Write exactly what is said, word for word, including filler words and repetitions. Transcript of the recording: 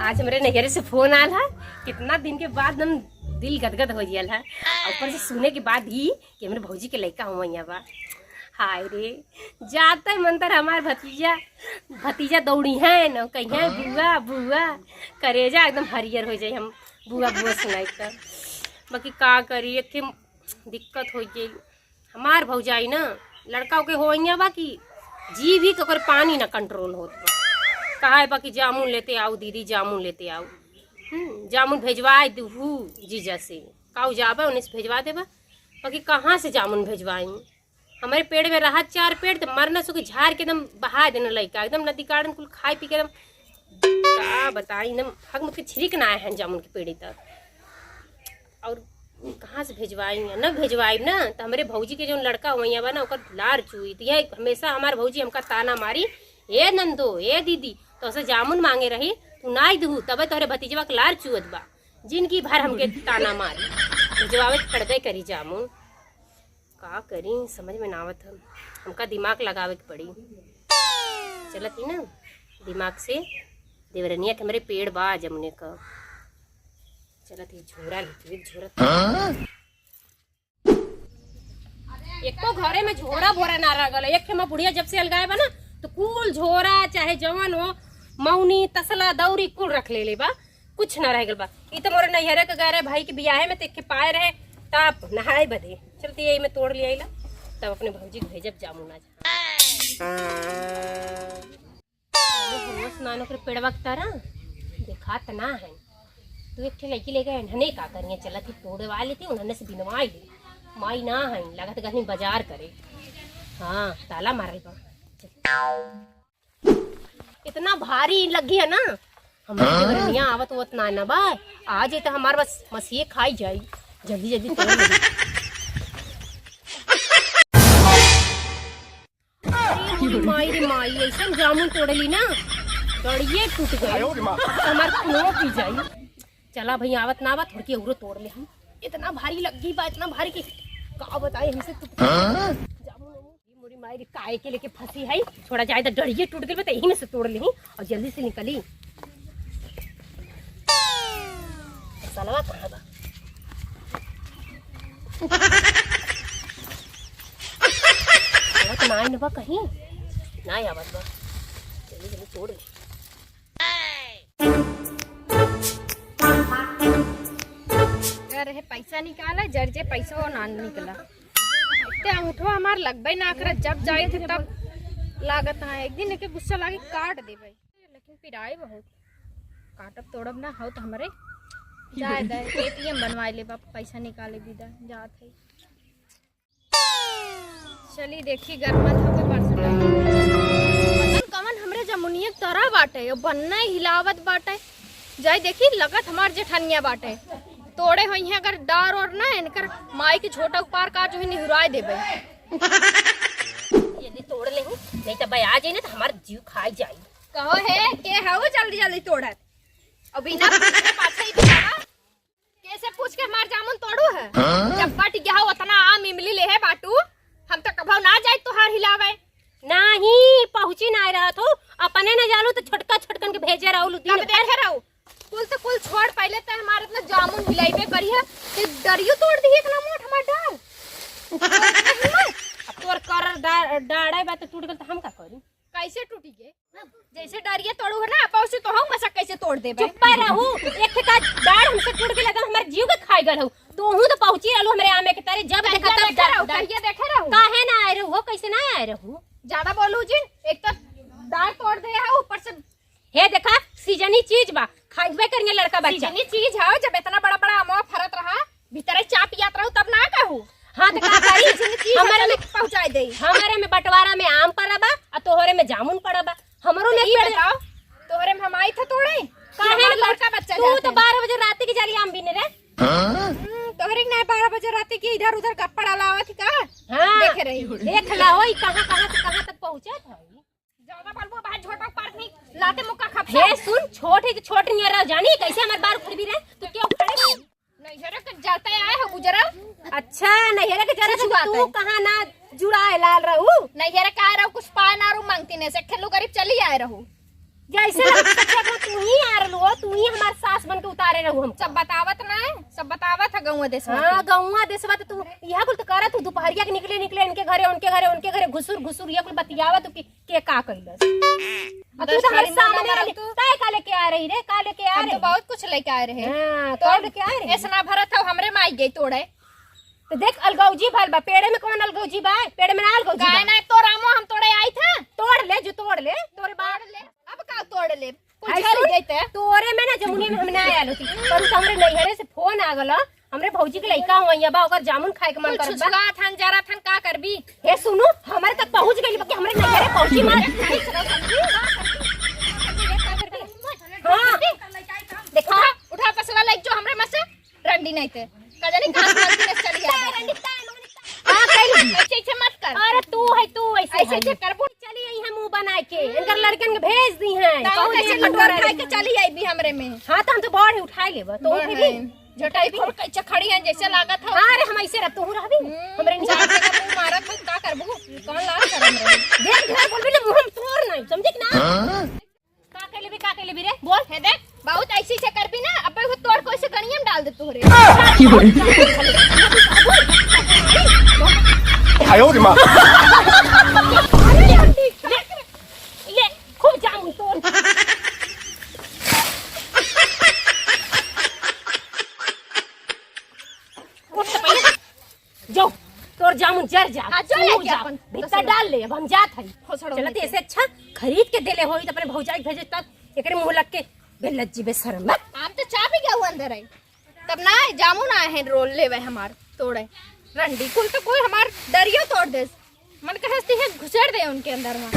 आज हमरे नैहरे से फोन आल है, कितना दिन के बाद हम दिल गदगद हो गया है। ऊपर से सुने के बाद ही कि हमरे भौजी के लइका हुआ यहाँ बा। हाय रे, जाते मंतर हमार भतीजा, भतीजा दौड़ी है न, कहीं बुआ बुआ, करेजा एकदम हरियर हो जाए हम बुआ बुआ सुनाई त। बाकी का करी, एक ठे दिक्कत हो गई। हमार भौजाई ना लड़का के हो यहाँ बा कि जी भी तो ओकर पानी ना कंट्रोल होत बा। कहा है बा कि जामुन लेते आओ दीदी, जामुन लेते आओ। हम्म, जामुन भेजवाए दूहू जीजा से। काऊ जाबे उन्हें से भेजवा देबा। बाकी कहाँ से जामुन भेजवाई? हमारे पेड़ में रहा चार पेड़ तो मर ना सके, झाड़ के एकदम बहा देना लइका, एकदम नदी काड़न कुल खाए पी के एकदम का बताई, एकदम हक मुत के छिरिक ना आए हैं जामुन के पेड़ी तक। और कहाँ से भेजवाई? न भेजवाई ना तो हमरे भौजी के जो लड़का वहीं बा ना ओकर लार चुई। तो यह हमेशा हमार भौजी हमका ताना मारी, "ए नंदो, ए दीदी, तो से जामुन मांगे रही, तू ना ही दुहू, तबे तोहरे भतीजवा के लार चुअत बा।" जिंदगी भर हमके ताना मारी, भेजवावे के पड़बे करी जामुन। का करी, समझ में ना आवत है। हमका दिमाग लगावे के पड़ी। चलत ही ना दिमाग से, देवरनिया के हमरे पेड़ बा जमुने का। चलत ही झोरा लेती, एक झोरा। एको घरे में झोरा भोरा ना रह गल। एक ठे हमार बुढ़िया जब से अलगाए बा ना, तो कुल झोरा चाहे जवन हो, मौनी, तसला, दौरी कुल रख ले ले बा। कुछ ना रह गल बा। ई तो मोरे नैहरे के गए रहे भाई के बियाहे में, तो एक ठे पाए रहे, तब नहाए बदे। चलती यही में तोड़ लिया ला, तब अपने भौजी के भेजब जामुन आज। अरे होश ना ओकरे पेड़वा के तरह देखात ना है। तू एक ठे लड़की लेके एन्हने का करिए, चलत ही तोड़वा लेती, उन्हने से बिनवाई ली। माई ना है, लगत गनी बाजार करे। हाँ, ताला मारल बा। इतना भारी लगी है ना, हमारे हाँ? देवरनिया आवत होत ना ना बा। आ जाए तो हमार बस मसीहे खाई जाई। जल्दी जल्दी तोड़ ले। अरे मोरी माई रे माई, ऐसन जामुन तोड़ली ना, गड़िए टूट गई। आयो रे माँ। हमार खूनो पी जाई। चला भाई, आवत ना आवत थोड़की औरो तोड़ ले हम। इतना भारी लग गई बा, इतना भारी कि का बताई हमसे। तू हाँ? जामुन वामुन, ये मोरी माई रे, काहे के लेके फंसी है। थोड़ा ज्यादा डरिए टूट गई बा, तो यही में से तोड़ ली और जल्दी से निकली। सलवा कहाँ बा? आवत ना आइन बा कहीं? ना आवत बा। जल्दी जल्दी तोड़ ले। अगर है पैसा निकाला, जर जे पैसो ना निकला। ते अंगूठवा हमार लगबे ना करत, जब जाए थे तब लागत है। एक दिन एके गुस्सा लागे काट देबे। लेकिन पिराए बहुत। काटब तोड़ब ना हो तो हमरे जाए दे, एटीएम बनवाए ले बाप, पैसा निकाले भी दा, जात है। चली देखी, गरमत होके परसों पता न कवन हमरे जमुनिया के तरह बाटे, यो बन्ने हिलावत बाटे। जाई देखी, लगत हमार जेठनिया बाटे। तोड़े होइहें अगर डार ओर ना, इनकर माई के झोटा उपार का जो है निहुराए देबे। जल्दी तोड़ लेहू, नहीं तो बया जाई ना तो हमार जीव खाई जाई। कहो हे, के हऊ जल्दी जल्दी तोड़त? अब बिना पूछे पाछे ही दिखावा। कैसे पूछ के हमार जामुन तोड़ू है? हाँ? जब बट गया हो उतना आम इमली ले है बाटू, हम तो कभो ना जाए तोहार हिलावे। नाही, पहुँची ना रहत हो, अपने न जालू तो छोटका छोटकन के भेजे रहू दिन तब भर। देखे रहू, कुल तो कुल छोड़, पहले तो हमारे इतना जामुन हिलाइबे करी है, ते डरियो तोड़ दी इतना मोट हमार डाल। अब तोर कर डा-, डाढ़े बा तो टूट गल तो हम का करी? कैसे टूटी गे? जैसे डरिया तोड़ू है ना, पहुँचू तो हम मसा कैसे तोड़ देबे? चुप्पा रहू, एक ठे का डाढ़ हमसे टूट के लगा, हमारे जीव के खाई गल हो। तोहू तो पहुँची रहलू हमरे आमे के तारे, जब देखा तब देखे रहू, कहिए देखे रहू। काहे ना आए रहू हो, कैसे ना आए रहू? ज्यादा बोलू जिन, एक तो डाढ़ तोड़ दे है, ऊपर से हे देखा, सीजनी चीज बा, खाइबे करिए लड़का बच्चा। सीजनी चीज है, जब इतना बड़ा बड़ा अमवा फरत रहा, भीतरे चाप पियात रहू तब ना कहू। हाँ, तो का करी? सीजनी चीज है, हमारे में पहुँचाए दे। हमारे में बंटवारा में आम पड़ा बा, आ तोहरे में जामुन पड़ा बा। हमरो में तो ई पेड़ बताओ, तोहरे में हम आई था तोड़े? काहे हमार ना लड़का बच्चा तू जाते तो हैं। बारह बजे रात के जाली आम बीने रे। हम्म, तोहरे के ना बारह बजे रात के इधर उधर कपड़ा लावत ही का? हाँ। देखे रही। देख ला हो, ई कहाँ, कहाँ से कहाँ तक पहुँचत है। ज्यादा बोलबो, बाहर झोटा पार नहीं, लाते मुक्का खप हे। सुन, छोट है तो छोट नहीं रह जानी, कैसे हमार बार उखड़बी रे? तू क्यों उखड़े? नैहरे के जाते आए हो गुजरा। अच्छा, नैहरे के जाते कुछ बात तू है। कहाँ ना जुड़ाए लाल रहू? नैहरे के आए रहू, कुछ पाए ना रहू, मांगती नहीं से खेलू गरीब चली आए रहू। जैसे लगे कि सच्चा में तू ही आ रहलू हो, तू ही हमार सास बन के उतारे रहू हमको। सब बतावत ना है, सब बतावत है गौवा देशवा हाँ, के। गौवा देशवा तो तू यह कुल तो करत हूँ, दोपहरिया के निकले निकले इनके घरे, उनके घरे, उनके घरे घुसुर घुसुर यह कुल बतियावत हूँ कि के का कैलस। और तू दस तो हमारे थाली मुंह सामने मारा आले, तू। तय का लेके आ रही रे, का लेके आ हम रही? तो बहुत कुछ लेके आए रहे। हाँ, तो का लेके आए रहे? ऐसा ना भरत हो, हमरे माई गई तोड़े। तो देख, अलगौजी भल बा, पेड़े में कौन अलगौजी बा? पेड़े में ना अलगौजी बा। काहे ना, तोर आमो हम तोड़े आई था। तोड़ ले, जो तोड़ ले, तोरे बाप। तोड़ ले। अब का तोड़ ले? कुछ आई घर सुन, जाते। तोरे में ना जमुनी में हम ना आयल होती। पर तो हमरे नैहरे से फोन आ गल, हमरे भौजी के लइका हुआ बा, ओकर जामुन खाए के मन कुछ करत बा। छुआ थन, जरा थन, का करबी? हे सुनू, हमरे तक पहुँच गइल बा कि हमरे नैहरे पहुँची मार। हाँ, देखा, उठा पसला लाइक जो हमरे में से। रंडी नहीं ते। का जाने कहाँ से रंडी ने चली आ गई। हाँ, कह ली। ऐसे, ऐसे मत कर। अरे तू है, तू ऐसे ऐसे, है। ऐसे करबो। चली आई है मुंह बना के। इनकर लड़कन के भेज दी हैं। नहीं, बहुत ऐसे दिन कटोर हो खाए रहे के हैं। चली आई भी हमरे में। हाँ, तो हम तो बड़ है, उठाई लेबा। तो बड़ उठे है। भी। झोटाई खोल के ऐसे खड़ी है, जैसे लागत हो। हाँ, अरे हम ऐसे रह, तू रहबी। हम्म, हमरे नीचे। चार जगह मुंह मारत में का करबू? कौन लाज शरम रही? देख, ढेर बोलबी ना, मुंह में तोड़ नहीं, समझे कि ना? हाँ? का कइले बी, का कइले बी रे? बोल। हे देख, बहुत ऐसी से करबी ना, अबे वो तोड़ को ऐसे गनिया में डाल दे तोहरे। आयो रे माँ। ले, ले, खूब जामुन तोड़। उठ तो पहिले। जो, तोर जामुन जर जा। हाँ, जो तू लेके जा। अपन भीतर दोसर डाल ले, अब हम जात हई। खोसड़ो चलत लेके। ऐसे अच्छा खरीद के देले होई त अपने भौजाई भेजे तब एकरे मुंह लग के बेलज्जी बेशरम बा। हम तो चाह पी के हुआ अंदर आई। तब ना जामुन आए हैं रोल लेवे हमार तोड़े। रंडी कुल तो कोई हमार दरियो तोड़ देस। मन कहे हस्ती है घुसेड़ दे उनके अंदर में।